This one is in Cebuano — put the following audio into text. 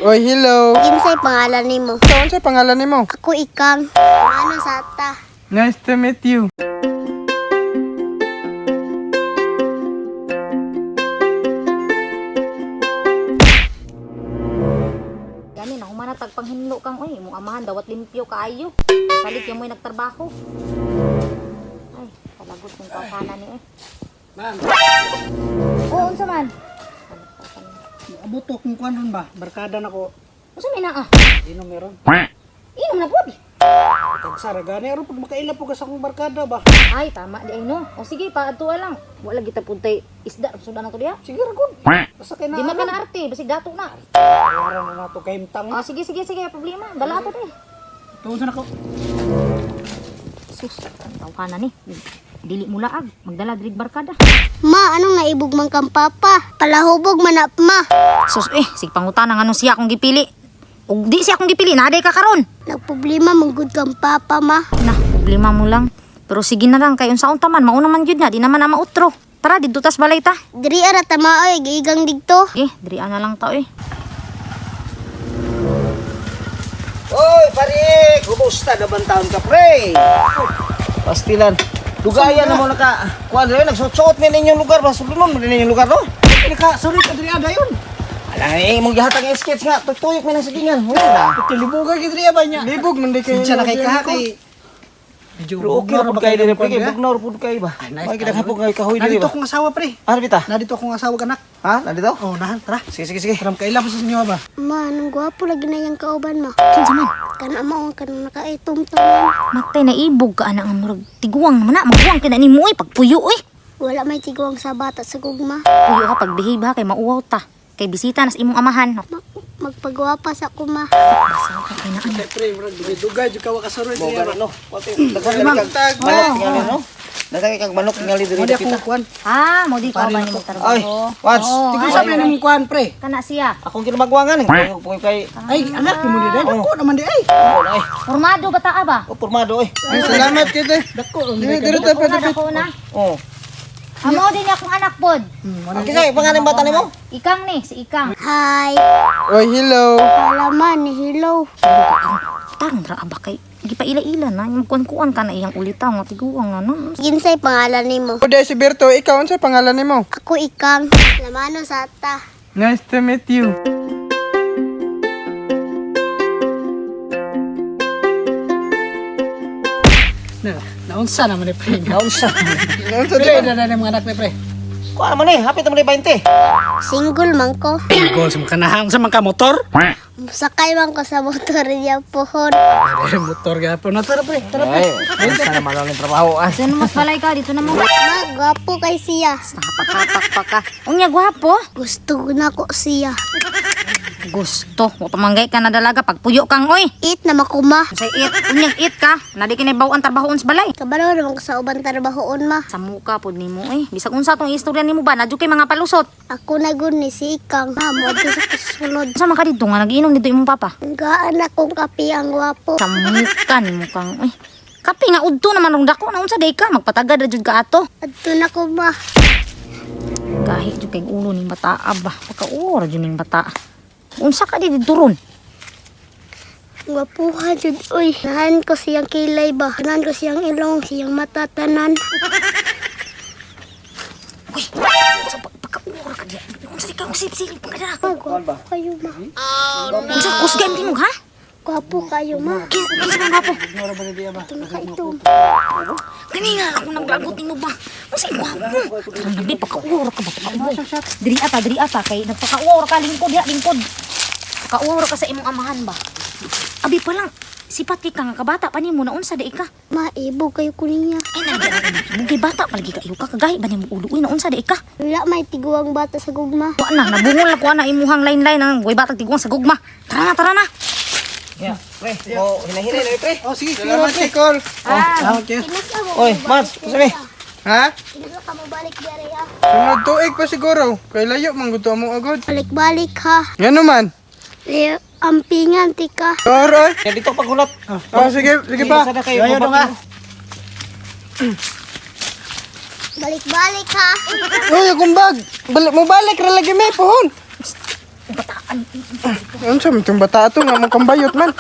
Oy, hello. Kinsay pangalan nimo? Ikaw, unsay pangalan nimo? Ako Ikang. Ano sa ta? Nice to meet you. Gani na humana tag panghinlo kang oy, imong amahan dawat limpyo kaayo. Salit yung mo'y nagtrabaho. Ay, kalagot kong kakana ni eh. Ma'am, Oo, unsa man? abot ko kung kuan ron ba? Barkada na ko. Unsa may naa? Inom meron. Inom na pud. Kag sara gani aron pud makaila po ka sa akong barkada ba. Ay, tama di ay no. O sige, paadto lang. Wala kita pud tay isda sudan na to diha. Sige ra gud. Basta kay Di na. man ka na arte, basig dato na. Bayaran na nato kay himtang. Ah, sige sige sige, problema. Dala ato di. Tuon sa nako. Sus, tawhana ni. Dili mo laag, magdala diri barkada. Ma, anong naibog man kang papa? Palahubog man na, ma. Sus eh, sig pangutana nganong siya akong gipili. Ug di siya akong gipili, naday ka karon. Nagproblema man gud kang papa, ma. Na, problema mo lang. Pero sige na lang, kay unsaon ta man, mauna man gyud na, di naman na mautro. Tara, didto tas balay ta. Diri ara tama oy, giigang digto. Eh, diri na lang ta eh. Oy, pare! Kumusta na bang taon ka, pre? Pastilan. Dugayan na mo naka. Kuan rin, nagsuot-suot ni ninyong lugar ba? Sulunon mo din ninyong lugar, no? Naka sorry ka diri ada yun. Ala, eh, imong gihatag ang sketch nga. Tuyok mi ng sigingan. Wala na. Tilibugan gid diri ba niya. Libog man di kayo. Siya na kay kaha kay medyo Pero okay ra pud kayo diri, pre. Kay bugnaw ra pud kayo ba? Nice. May kinahapog nga kahoy diri Nandito ba? akong asawa pre. Ah, bita. Nandito akong asawa kanak. Ha? Nandito? Oh, nahan, tara. Sige, sige, sige. Tara kaila pa sa inyo ba? Ma, anong gwapo lagi na yang kauban, ma. Kinsa man? Kana mao ang kanang nakaitom tanan. Matay na ibog ka ana nga murag tiguang naman na, maguwang kay na nimo oy pagpuyo oy. Wala may tiguang sa bata sa gugma. Puyo ka pagbehave ha kay mauwaw ta. Kay bisita nas imong amahan. Magpagwapa sa kuma. Basa ka kay na ana. Pre, murag dugay jud ka wa kasuroy Mo diri ba. gani, no? Daghan kag manok tingali, no? Daghan kag manok tingali diri Mo di kita. akong kuan. Ah, mo di ka ba nimo Ay, trabaho? Wads. Oo, Tigil ay, sa man nimong kuan pre. Kana siya. Akong kinamagwangan eh. Pungay kay Ay, anak mo ni dai. Dako naman di ay. Oh, ay. Formado ba ta ba? Oh, pormado eh. Ay, salamat kay te. Dako. Diri diri ta Dako na, pa. dako na. Oh. Amo din akong anak pod. Kinsa pangalan bata nimo? Ikang ni, si Ikang. Hi. Oy, hello. Palaman, hello. Tarong ra ba kay gipaila-ila na yung kuan-kuan ka na iyang ulitaw nga tiguang na no. Kinsay pangalan nimo? Ako di si Berto, ikaw unsay pangalan nimo? Ako Ikang. Lamano sa ta. Nice to meet you. Na, naunsa naman ni pre. Naunsa. Unsa Pre, na na mga anak ni pre. Kuan naman eh, hapit naman ni 20. Single man ko. Goal sa mga kanahang sa mga motor. Sakay man ko sa motor niya pohon. Ay, motor gapon. Na tara pre, tara pre. Ay, unsa naman ang trabaho ah. Dito na mas balay ka, dito na mo. Ma, gwapo kay siya. Hapak-hapak pa ka. Unya gwapo. Gusto na ko siya. Gusto. Wa pamanggay ka na dalaga pagpuyo kang oy. Eat na makuma. Unsay it, unyag it ka. Nadi kinay bawaan trabahoon sa balay. Kabalo naman ko sa uban trabahoon ma. Sa muka pod nimo oy. Bisag unsa tong istorya nimo ba, nadyo kay mga palusot. Ako na gud ni si Ikang. Ma, mo sa kusulod. Unsa man ka didto nga nagiinom dito imong papa? Gaan akong kape ang gwapo. Sa muka nimo kang oy. Kape nga udto naman rong dako na unsa day ka magpatagad ra jud ka ato. Adto na ko ma. Gahi jud kay ulo ning bata ba. Pagka-ura jud ning bata. Unsa ka di didto ron? Gwapuha jud oy. Nahan ko siyang kilay ba. Nahan ko siyang ilong, siyang mata tanan. Uy, unsa pagka-ura ka diya? Unsa di ka usip-silip ka dira? Ma, gwapo kayo ma. Unsa kusgan nimo ha? Gwapo kayo ma. Kinsa man gwapo? Ito na ka itom. Kanina ako naglagot nimo ba? Unsa gwapo? Karang gabi pagka-ura ka ba pagka-ura. Diri ata, diri ata kay nagpaka-ura ka lingkod diha lingkod. Pagka-ura ka sa imong amahan ba? Abi pa lang sipat kay ka nga kabata pa nimo na unsa di ka? Ma, ibog kayo ko niya. Ay nalagi bugay bata palagi kayo ka kagahi ba nimo ulo uy na unsa di ka? Wala may tiguang bata sa gugma. Wa na nabungol na ko ana imuhang line-line ang way batag tiguang sa gugma. Tara na, tara na. Ya, pre. Oh, hinahinay na pre. Oh, sige, Salamat pre. kay Col. Ah, Okay. Kinasa mo. Oy, Mars, unsa mi? Ha? Kinasa ka mo balik diri ah. Sunod tuig pa siguro. Kay layo man gud mo agad. Balik-balik ha. Ngano man? Eh, ampingan tika. Or oy. Ya dito paghulat. Oh, sige, sige pa. Sana kayo. Yayo dong ah. Balik-balik ha. Uy, akong bag. Balik mo balik ra lagi may pohon. Bataan. Unsa man tong bata ato nga mo kambayot man.